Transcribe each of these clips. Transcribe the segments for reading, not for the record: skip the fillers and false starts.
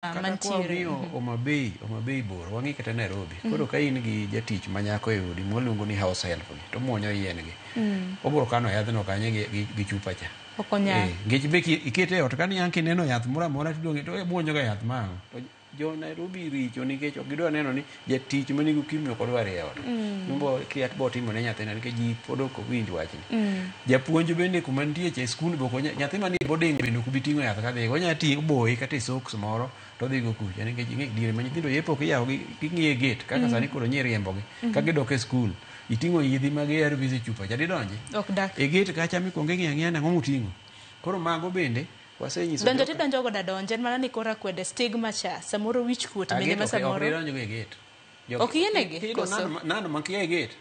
Kata Mantiere. kwang'iyo Homa Bay, Homa Bay bor, wang'i kata Nairobi. Koro ka in gi jatich ma nyako e odi mwaluongo ni house help gi, to muonyo yien gi. Obiro kano yadhno kanyo gi chupa cha. Ok onyal. Eh, nikech be ikete e ot ka niang' kineno yath moro amora tiluonge to muonyo ga yath ma ang'o. To jo Nairobi richo nikech ok gidwa neno ni jatich manigi ukimwi ok odwar e ot. Nimbo kia bo timo ne nyathine nikech ji pod ok winj wachni. Japuonj bende kuma nitie cha e skul be ok onya, nyathi manie boarding bende ok bi ting'o yath kadhi. Onya ting'o boye kata e socks moro to odhi go kucha nikech ing'e diere ma nyithindo yepo ok iyawo gi ging'iye gate kaka sani koro nyi riembogi. Ka gidok e skul iting'o yedhi mag ARVs e chupa cha didonji. Ok dak. E gate kacha mikwongo ing'iyo ang'iya ni ang'o moting'o. Koro mago bende wasenyiso Donjo joka- tidonjo godo adonja en mana ni koro akwede stigma cha samoro wich kuot A bende gate ma ok samoro gidonjo go e gate. Ok yienegi, Tiyudo koso? Nan makia e gate.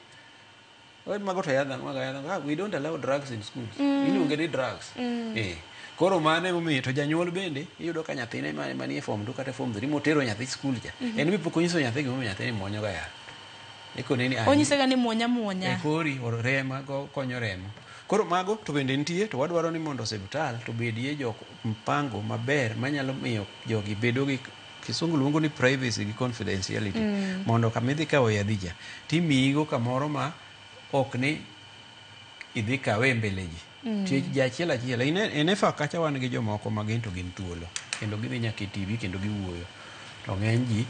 Oye, mago to yadha, mago yadha. Ah, we don't allow drugs in schools. Iluonge ni drugs. Eh. Koro mano emomiyo to janyuol bende iyudo ka nyathine manie form 2 kata form 3 motero nyathi skul cha. En be pok onyiso nyathi gimomiyo nyathini muonyo ga yath. Ikone ni ah, Onyise ga ni muonya muonya. E kori or rema go konyo remo. Koro mago to bende nitie to wadwaro ni mondo osiptal to bedie jok mpango maber manyalo miyo jogi bedo gi kisungu luongo ni privacy gi confidentiality. Mondo kama idhi kawo yadhi cha timiyigo kamoro ma ok ni idhi kawe e mbele ji. Nikech ji achiel achiel e NEPHAK kacha wan gi jomoko ma gin to gin thuolo kendo gidhi nyaka e TV kendo giwuoyo. To ng'eny ji